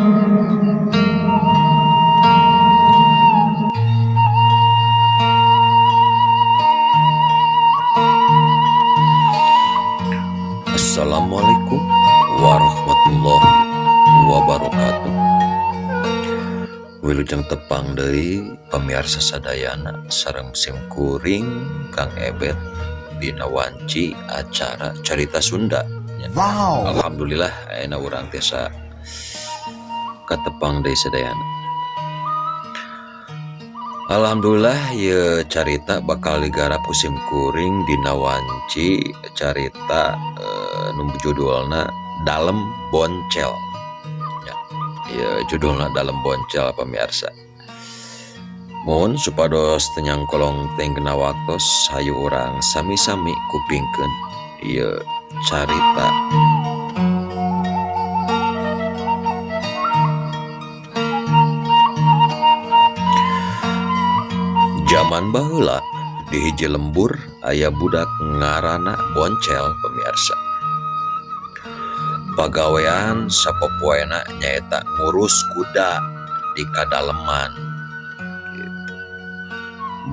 Assalamualaikum warahmatullahi wabarakatuh. Wilujeng tepang deui pamiarsa sadayana sareng sim kuring Kang Ebet dina wanci acara Carita Sunda. Wow. Alhamdulillah ayeuna urang tiasa katepang deui sadayana. Alhamdulillah ieu carita bakal digarap ku sim kuring dina wanci carita nu judulna Dalem Boncel. Ya, ieu judulna Dalem Boncel pamiarsa. Mohon supados teu nyangkolong teuing dina waktos hayu urang sami-sami kupingkeun ieu carita. Jaman baheula di hiji lembur aya budak ngaranna Boncel pamiarsa. Pagawean sapopoena nyaeta ngurus kuda di kadaleman gitu.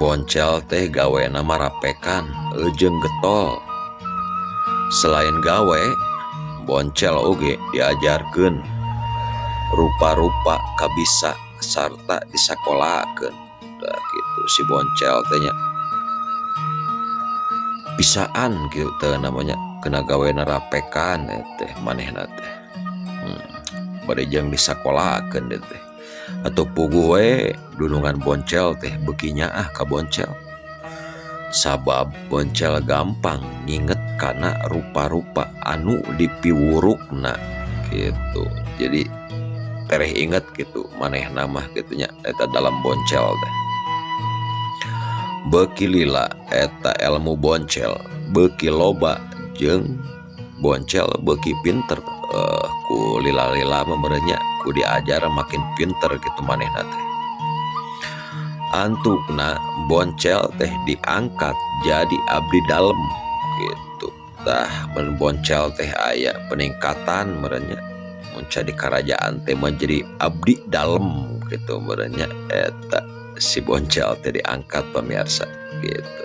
Boncel teh gawena marapekan jeung getol. Selain gawe, Boncel oge diajarkeun rupa-rupa kabisa sarta disakolakeun. Tah kitu si Boncel teh nya. Bisaan kitu teh namanya kena gawena rapekan teh manehna teh. Bade jeung disakolakeun deui teh. Atuh puguh we dunungan Boncel teh beuki nyaah ka Boncel. Sabab Boncel gampang nginget kana rupa-rupa anu dipiwurukna gitu. Jadi tereh inget gitu manehna mah kitu nya eta dalam Boncel teh. Beuki lila eta ilmu Boncel beuki loba jeung Boncel beuki pinter ku lila-lila mah meureun nya ku diajar makin pinter gitu manehna teh. Antukna Boncel teh diangkat jadi abdi dalem gitu. Tah mun Boncel teh aya peningkatan meureun nya mun di karajaan teh mah jadi abdi dalem gitu meureun nya eta si Boncel teh diangkat pemirsa gitu.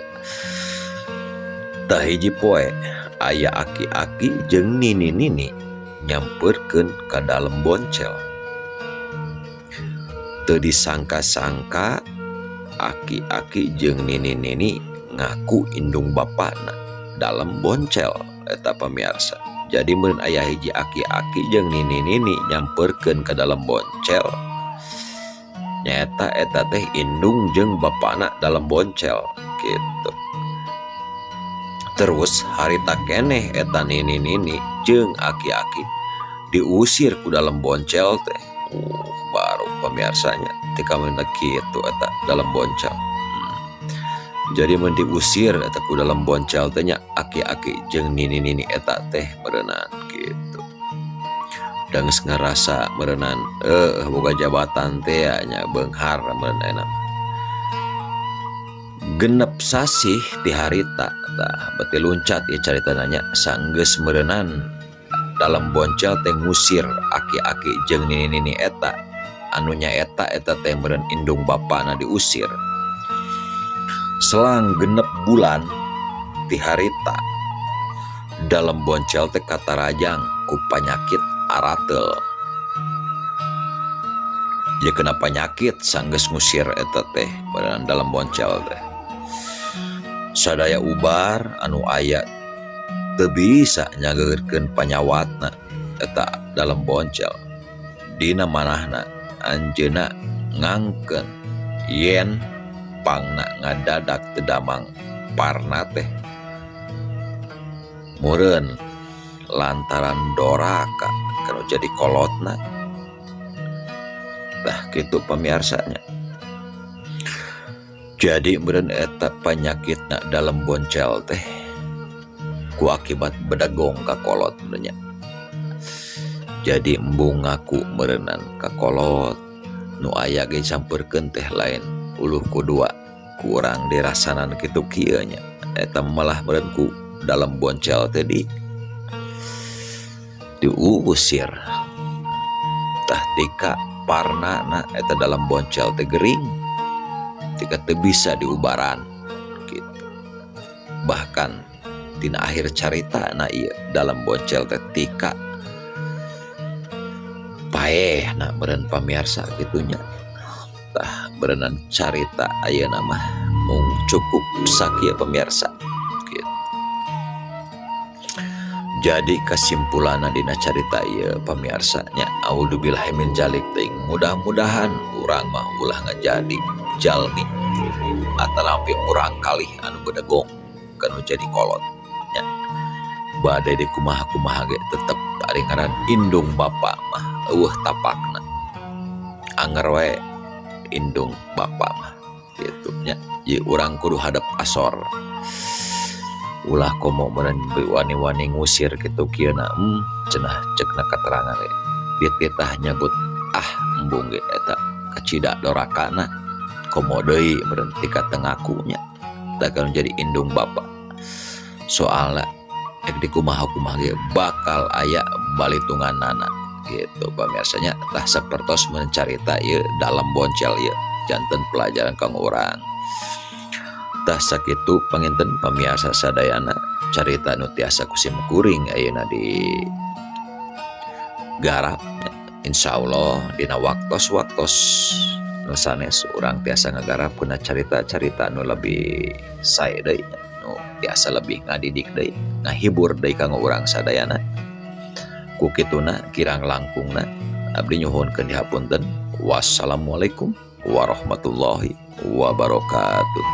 Tah hiji poe aya aki-aki jeung nini-nini nyamperkeun ka dalem Boncel. Teu disangka-sangka aki-aki jeung nini-nini ngaku indung bapana dalem Boncel eta pemirsa. Jadi mun aya hiji aki-aki jeung nini-nini nyamperkeun ka dalem Boncel, nyaeta eta teh indung jeung bapana dalem Boncel gitu. Terus harita keneh eta nini-nini jeung aki-aki diusir ku dalem Boncel teh. Baru pamiarsanya tika mun kitu eta dalem Boncel. Jadi mun diusir eta ku dalem Boncel teh nya aki-aki jeung nini-nini eta teh meureunan gitu. Da geus ngarasa meureunan boga jabatan teh nya beunghar meureun ayeuna. Genep sasih ti harita tah beuti luncat ieu caritana nya sanggeus meureunan dalem Boncel teh ngusir aki-aki jeung nini-nini eta anu nyaeta eta teh meureun indung bapana diusir. Selang genep bulan ti harita dalem Boncel teh katarajang ku panyakit arateul. Jadi kena panyakit sanggeus ngusir eta teh meureun dalem Boncel teh. Sadaya ubar anu aya teu bisa nyageurkeun panyawatna eta dalem Boncel. Dina manahna anjeunna ngangkeun yen pangna ngadadak teu damang parna teh. Meureun lantaran doraka kalau jadi kolotna. Tah kitu pamiarsanya. Jadi meureun eta panyakitna dalem Boncel teh ku akibat bedegong ka kolot meureun nya. Jadi embung ngaku meureunan ka kolot nu aya ge sampeurkeun teh lain uluh ku dua kurang dirasanan kitu kieu nya. Eta malah meureun ku dalem Boncel teh diusir. Tah Tika parna eta dalem boncel teh gering tika teu bisa diubaran gitu. Bahkan tina akhir carita na ieu dalem boncel teh tika paeh na meureun pamiarsa kitu nya. Tah beureunan carita ayeuna mah mung cukup sakieu pamiarsa kitu. Jadi kasimpulanna dina carita ieu pamiarsa nya, audzubillahi min dzalik teuing, mudah-mudahan urang mah ulah ngajadi jalmi atanapi murang kalih anu bedegong kanu jadi kolot nya. Bade di kumaha-kumaha ge tetep ari ngaran indung bapa mah eueuh tapakna, anger we indung bapa mah kitu nya. Ieu urang kudu hadap asor, ulah komo meureun wani-wani ngusir kitu kieu na, cenah ceukna katerangan ge dititah nyebut ah embung ge eta kacida dorakana, komo deui meureun tika teu ngaku nya tah kana jadi indung bapa. Soalna ek dikumaha-kumaha ge bakal aya balitunganana gitu pamirsa nya. Tah sapertos mencarita ieu dalem boncel ieu janten pelajaran kanggo urang. Tah sakitu panginten pamiarsa sadayana carita nu tiasa ku sim kuring ayeuna di garap. Insyaallah dina waktos-waktos nu sanes urang tiasa ngagarap kuna carita-carita nu lebih sae deui, nu tiasa lebih ngadidik deui, ngahibur deui kanggo urang sadayana. Ku kituna kirang langkungna abdi nyuhunkeun dihapunten. Wassalamualaikum warahmatullahi wabarakatuh.